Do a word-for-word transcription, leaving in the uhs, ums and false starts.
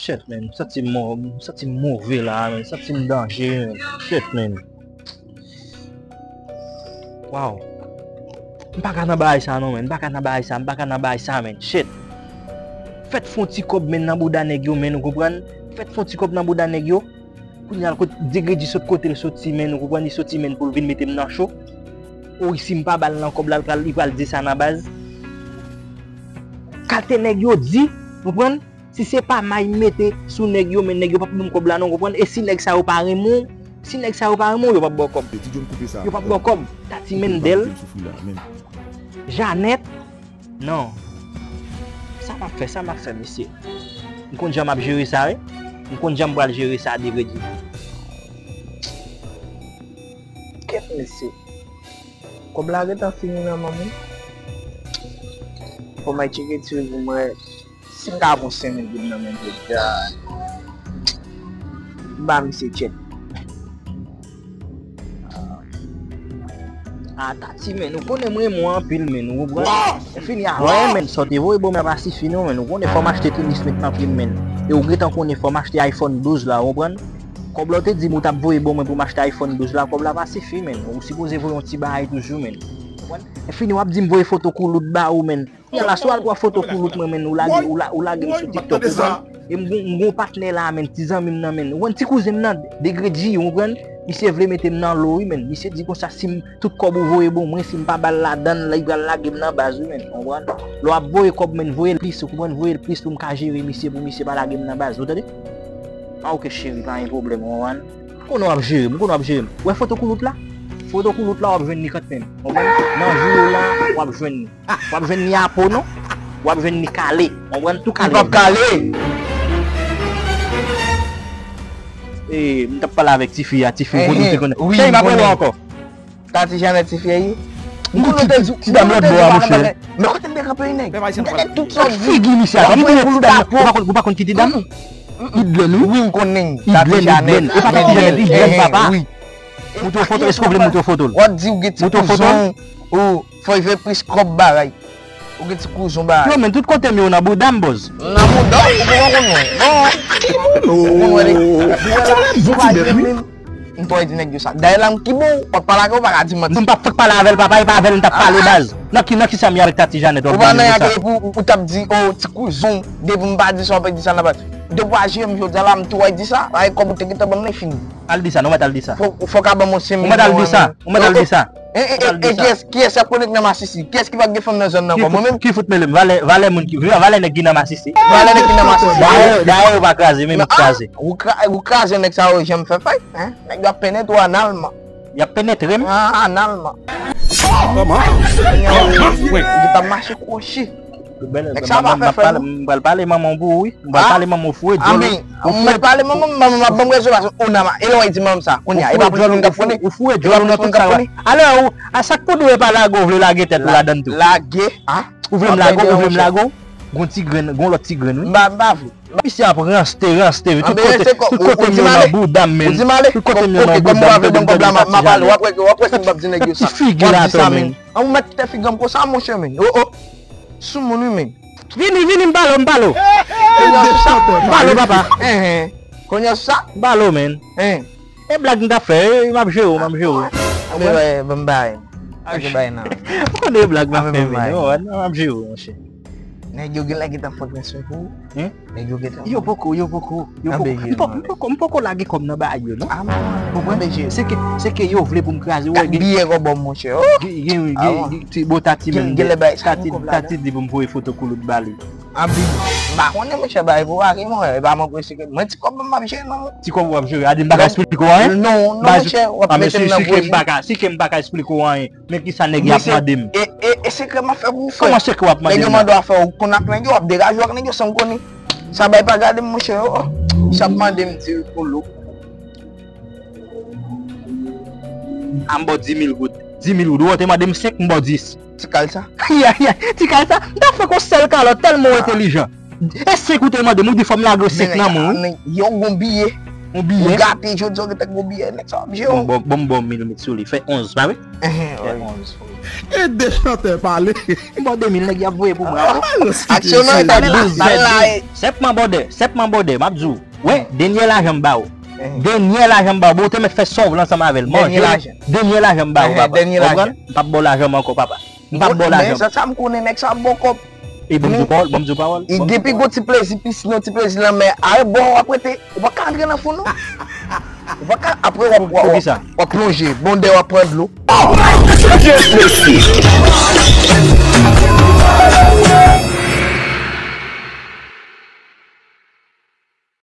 Shit, man. M santi m mo-, m santi m move la, man. M santi m danje, man. Shit, man. Wow. M pa ka nan bagay sa non, man. M pa ka nan bagay sa, m pa ka nan bagay sa, man. Shit. Fèt fè yon ti kòb, man, nan bouda nèg yo, man, ou konprann? Fèt fè yon ti kòb nan bouda nèg yo. Kounye a, kot Degredi sot kote l soti, man, ou konprann, li soti, man, pou l vin mete m nan cho. O, si m pa ba l nan kòb la, l pral, li pral di sa nan baz. Kalite nèg yo di, ou konprann? Si se pa may m mete sou nèg yo, men nèg yo p ap ban m kòb la non, konprann? E si nèg sa yo pa renmen w, si nèg sa yo pa renmen w, yo p ap ba w kòb. Yo p ap ba w kòb. Tati Mendel, Janet, non. Sa m ap fè, sa m ap fè, mesye. M konn jan m ap jere sa, wi. M konn jan m pral jere sa, Degredi. Kèt, mesye. Kòb la gentan fini nan men m, wi. Fò m al tcheke ti pou m wè si m ka pran senk mil goud nan men jodi a. M ba misye tchèk. Ah, Tati, men, ou konnen m renmen w anpil, men, ou konprann? Fini a. Wè, men, sa w te voye ban mwen pa sifi, non, men, ou konnen fò m achte tenis met nan pye m, men. E ou gentan konnen fò m achte iPhone douz la, ou konprann? Kòb la w te di m ou t ap voye ban mwen pou m achte iPhone douz la, kòb la pa sifi, men. Ou sipoze voye yon ti bagay toujou, men. Konprann? E fini w ap di m voye foto koulout ba ou, men. Kounye a la, si w al pran foto koulout mwen, men, ou lage, ou la, ou lage m sou TikTok, ou konprann? E m gon, m gon patnè la, men, ti zanmi m nan, men. Ou konn ti kouzen m nan, Degredi, ou konprann? Misye vle mete m nan lo, wi, men. Misye di konsa, si m, tout kòb ou voye ban mwen, si m pa ba l ladan l, li pral lage m nan baz, wi, men. Ou konprann? Lè w ap voye kòb, men, voye l plis, ou konprann? Voye l plis pou m ka jere misye, pou misye pa lage m nan baz, ou tande? Ah, ok, cheri, pa gen pwoblèm, ou konprann? M konnen w ap jere m, m konnen w ap jere m. Wè foto koulout la? Foto koulout la, w ap jwenn li kanmenm. Konprann? Nan jou yo la, w ap jwenn li. W ap jwenn li a po, non? W ap jwenn li kale. Konprann? Tou kale. Li p ap kale. E, m t ap pale avèk tifi a, tifi, ou konnen, ou te konnen. Cheri, m ap rele w ankò. Tati Janet, tifi a ye. M konnen w te di, ti dam lòt bò a, monchè. Men kote m te kanpe, nèg? M tande tout sa w di. Figi misye a, ou pa konn, ou pa konn ki ti dam? Idlen, wi. Wi, m konnen. Idlen, Idlen. E pa Tati Janet, Idlen, papa. Wi. Moutre w foto, èske w vle moutre w foto l? W ap di ou gen ti kouzon, ou fò vle plis kòb bagay. Ou gen ti kouzon bagay. Yo, men tout kote m yo nan bouda m, bòz. Nan bouda w, ou poko konn mwen. Bon. Ou konn wè li. Ou wè la, ou pa jwe menm. M twò di nèg yo sa. Dayè la m ki bon, w ap pale ak ou, ou pa ka di manti. M p ap fèk pale avè l, papa, e pa avè l m t ap pale, baz. Nan ki, nan ki sa m ye avèk Tati Janet, w ap di nèg yo sa? Ou pa nan yon pou ou t ap di, o, ti kouzon, depi m pa di sa, w ap di sa nan baz. Depi w a jere m jodi a la, m tou wè di sa, ay kòb ou te gentan ban m nan fini. Al di sa, non, mèt al di sa. Fò, fò w ka ban m yon senk mil. Ou mèt al di sa, ou mèt al di sa. E, e, e, e, kiyès, kiyès k ap konnen k nan masisi? Kiyès ki pa t gen fanm nan zòn nan ankò? Mwen menm? Ki fout mele m? Valè, valè moun ki, valè nèg ki nan masisi. Valè nèg ki nan masisi. Dayè, dayè yo pa kraze, men m kraze. Ou kra-, ou kraze nèg sa yo, janm fè fèy, hein? Nèg yo ap penetre w analman. Y ap penetre m? Ah, analman. Kòman? Ou t ap mache kwochi. Nèg sa pa fè fè non. M pral pale manman w pou ou, wi. M pral pale manman w, foure djòl ou. Ou mèt pale manman m, manman m ap ban m rezon paske ou nan ma-, e lè w di manman m sa, kounye a, e pa plis moun k ap konnen. Ou foure djòl ou nan tout sa w. Alè, ou, a sa k pou dwe pa lage w, vle lage tèt ou ladann tou. Lage, a? Ou vle m lage w, ou vle m lage w? Gon ti grenn, gon lòt ti grenn, wi. M pa, m pa vle. Misye ap ranste, ranste, wi. Tout kote, tout kote m yo nan bouda m, men. Tout kote m yo nan bouda m, tande m, tande m, Tati Janet. W ap wè, w ap wè si m p ap di nèg yo sa. Ti figi la, men. An, ou mèt kite figi m konsa, monchè, men. O, o. Sou moun, wi, men. Vini, vini, m pale w, m pale w. M pale w, papa. Hein, hein. Kounye a sa? M pale w, men. Hein. E blag m t ap fè, e, m ap jere w, m ap jere w. Anben, wè, ban m bay. Anben, bay nan. Ou konnen e blag m ap fè, men. M ap jere w, monchè. Nèg yo genlè gentan fòk nan swen pou ou. Hein? Nèg yo gentan. Yo poko, yo poko, yo poko. M poko, m poko, m poko lage kòm nan bagay yo, non. Ou konprann? Se ke, se ke yo vle pou m kraze, wè, gen biyè kòbò, monchè. Gen, gen, gen, gen, ti bo Tati menm, Tati, Tati di pou m voye foto koulout ba li. Anpil. M pa konnen, monchè, bay pou a ki mwen, e pa mwen prese ke mwen ti kòb mwen m ap jere nan mwen. Ti kòb w ap jere, a di m pa ka esplike w anyen? Non, non, monchè, w ap mete m nan pwoblèm. Si ke m pa ka, si ke m pa ka esplike w anyen, men kisa nèg y ap mande m? E, e, e sekrè m ap fè pou ou, frè. Kòman sekrè w ap mande m la? Nèg yo mande w ap fè ou konn ak nèg yo, w ap degaje w ak nèg yo san w konnen. Sa bay pa gade m, monchè, o, o. Sa ap mande m di pou lou. A m ba w di mil goud. Di mil goud. Ou te mande m senk, m ba w dis. Ti kal sa. Ya, ya. Ti kal sa. M ta fè kon sèl kalòt tèlman w entèlijan. E senk ou te mande m, ou di fò m lage w senk nan men w, wi. Yo gon biye. Yon biyè. Ou gate jodi a, ou gentan gon biyè, nèg sa ap jere w. Bon, bon, bon, bon, mil met sou li. Fè onz, pa vre? Fè onz. Ede chantè pale. M ba w de mil, nèg y ap voye pou mwen. Aksyon nan eta douz, bal la e. Sèpman bòdè, sèpman bòdè, m ap di w. Wè, dènye lajan m ba w. Dènye lajan m ba w. Bon, ou te mèt fè sa w vle ansanm avè l. Manje l. Dènye lajan m ba w, papa. Ou konprann? M p ap ba w lajan m ankò, papa. M p ap ba w lajan m. Men sa, sa m konnen, nèg sa ap ba w kòb. E bon, m di w pawòl, bon, m di w pawòl. E depi gon ti plezi pisin, yon ti plezi lanmè, a bò w ap rete. Ou pa ka antre nan fon, non. Ou pa ka, apre w ap, w ap, w ap plonje, bondè w ap pran dlo. Just listen.